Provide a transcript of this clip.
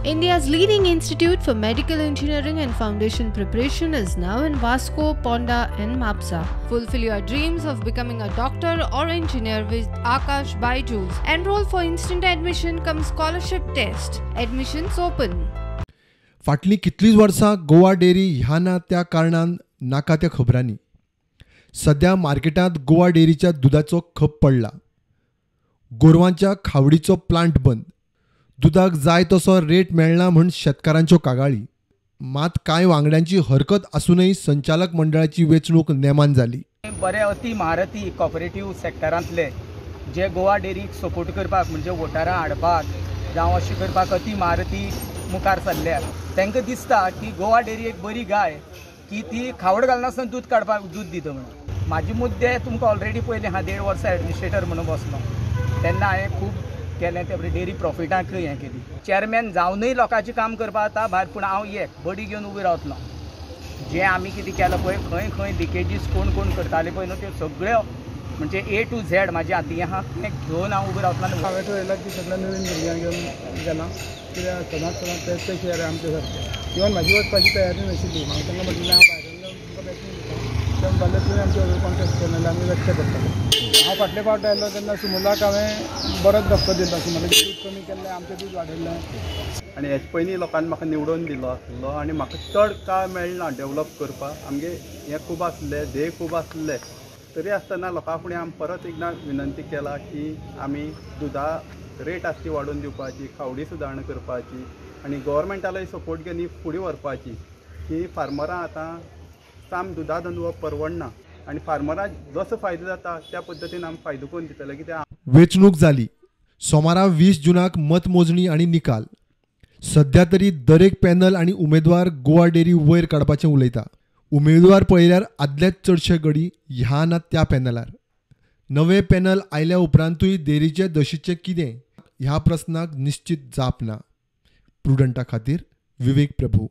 India's leading institute for medical engineering and foundation preparation is now in Vasco, Ponda and Mapsa. Fulfill your dreams of becoming a doctor or engineer with Akash Byju's. Enroll for instant admission cum scholarship test. Admissions open. फाटलीं कितलींच वर्सां Goa dairy ह्या ना त्या कारणान नाका त्या खबरांनी सध्या मार्केटांत गोवा डेअरीच्या दुदाचो खप पडला. गोरवांच्या खावडीचो प्लांट बंद, दुदाक जाय तसो रेट मेळना म्हूण शेतकारांच्यो कागाळी. मात कांय वांगड्यांची हरकत आसूनय संचालक मंडळाची वेंचणूक नेमान जाली. बरे अति महारथी कॉपरेटीव सेक्टरांतले जे गोवा डेअरीक सपोर्ट करपाक म्हणजे वोटरां हाडपाक जावं अशें करपाक अति महारथी मुखार सरल्या. तांकां दिसता की गोवा डेअरी एक बरी गाय की ती खावड घालनासतना दूद काडपाक दूद दिता म्हणून. म्हाजे मुद्दे तुमकां ऑलरेडी पयलीं हांव 1.5 वर्सां एडमिनिस्ट्रेटर म्हणून बसलो तेन्ना हांवें खूब केलें ते डेअरी प्रॉफिटाक हें केली. चेअरमॅन जावनूय लोकांचें काम करपाक जाता भायर, पूण हांव एक बडी घेवन उबी रावतलो. जें आमी कितें केलां पळय, खंय खंय लिकेजीस कोण कोण करताले पळय न्हू त्यो सगळ्यो म्हणजे ए टू झेड म्हाजी हाती आहा तें घेवन हांव उबो रावतलो. हांवें ठरयलां की सगळ्या नवीन भुरग्यांक घेवन गेलां कित्याक सदांच सदांच तेच ते शेअर आमचे सारके. इवन म्हाजी वचपाची तयारी नाशिल्ली. हांवें तांकां म्हटलें हांव भायर तुमकां बॅकिंग दिता, ते म्हणटाले तुवें आमचे बरोबर कॉन्टेस्ट केलें जाल्यार आमी वचचें पडटलें. हांव फाटले फावट आयलो तेन्ना सुमुलाक हांवें बरोच धक्को दिलो. सुमुलाचें दूद कमी केल्लें, आमचें दूद वाडयल्लें. आनी हेच पयलीं लोकांनी म्हाका निवडून दिलो आसलो आनी म्हाका चड काळ मेळना डेवलप करपाक. आमगे हें खूब आसलें, ध्येय खूब आसलें, तरी आसतना लोकां फुडें आमी परत एकदां विनंती केला की आमी दुदा रेट आसा ती वाडोवन दिवपाची, खावडी सुदारणा करपाची आनी गव्हर्मेंटालोय सपोर्ट घेवन ही फुडें व्हरपाची की फार्मरां आतां साम दुदा धंदो परवडना आनी फार्मराक जसो फायदो जाता त्या पद्दतीन आमी फायदो करून दितले. कित्याक वेंचणूक जाली. सोमारा 20 जुनाक मतमोजणी आनी निकाल. सध्या तरी दरेक पॅनल आनी उमेदवार गोवा डेअरी वयर काडपाचें उलयता. उमेदवार पळयल्यार आदलेच चडशे गडी ह्या ना त्या पॅनलार. नवे पॅनल आयल्या उपरांतूय डेअरीचे दशेचें कितें ह्या प्रस्नाक निश्चित जाप ना. प्रुडंटा खातीर विवेक प्रभू.